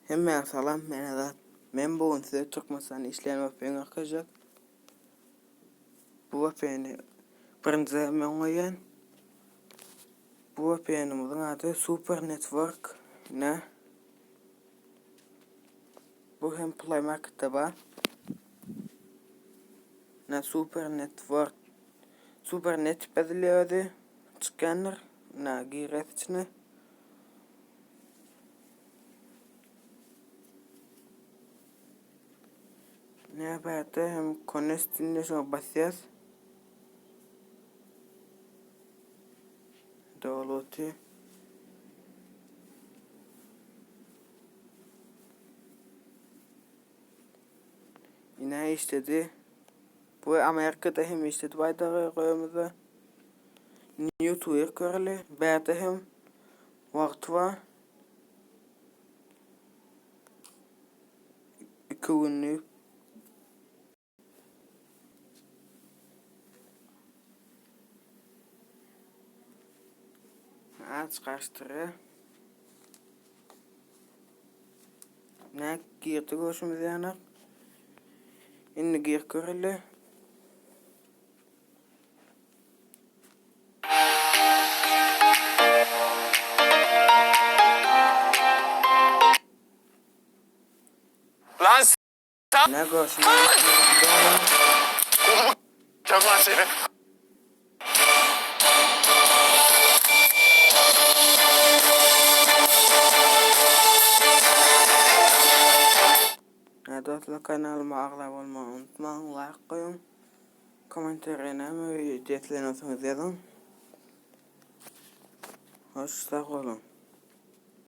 Hemmäňe salam men Azat. Men bu gün size Türkmenistanda işleýän vpn görkezjek. Bu vpn-i birinji men goýýan. Bu vpn-imiziň ady Super Network ne? Bu hem Play Marketde bar. Ne Super Network Super Net ýazylýar özi. Çykýandyr. Ne girýäs içine. Näbäde hem Connect diýende şoňa basýas. Doluty. Ine işledi. Bu Amerikada hem işledi baýdagy goýamyzda. New Twitter göreli. Bärde hem wagty bar. 2 günlük. Aç kaçtırı. Ne girdi görüşümüz ýanak. Indi gir göreli. Lan sen Ne görüşümüz ýanak. Kolumu lan seni. Hä dostlar kanalyma agza bolmagy unutmaň laýk goýuň kommentariýa näme video isleýän bolsaňyz ýazyň. Hoş sag boluň.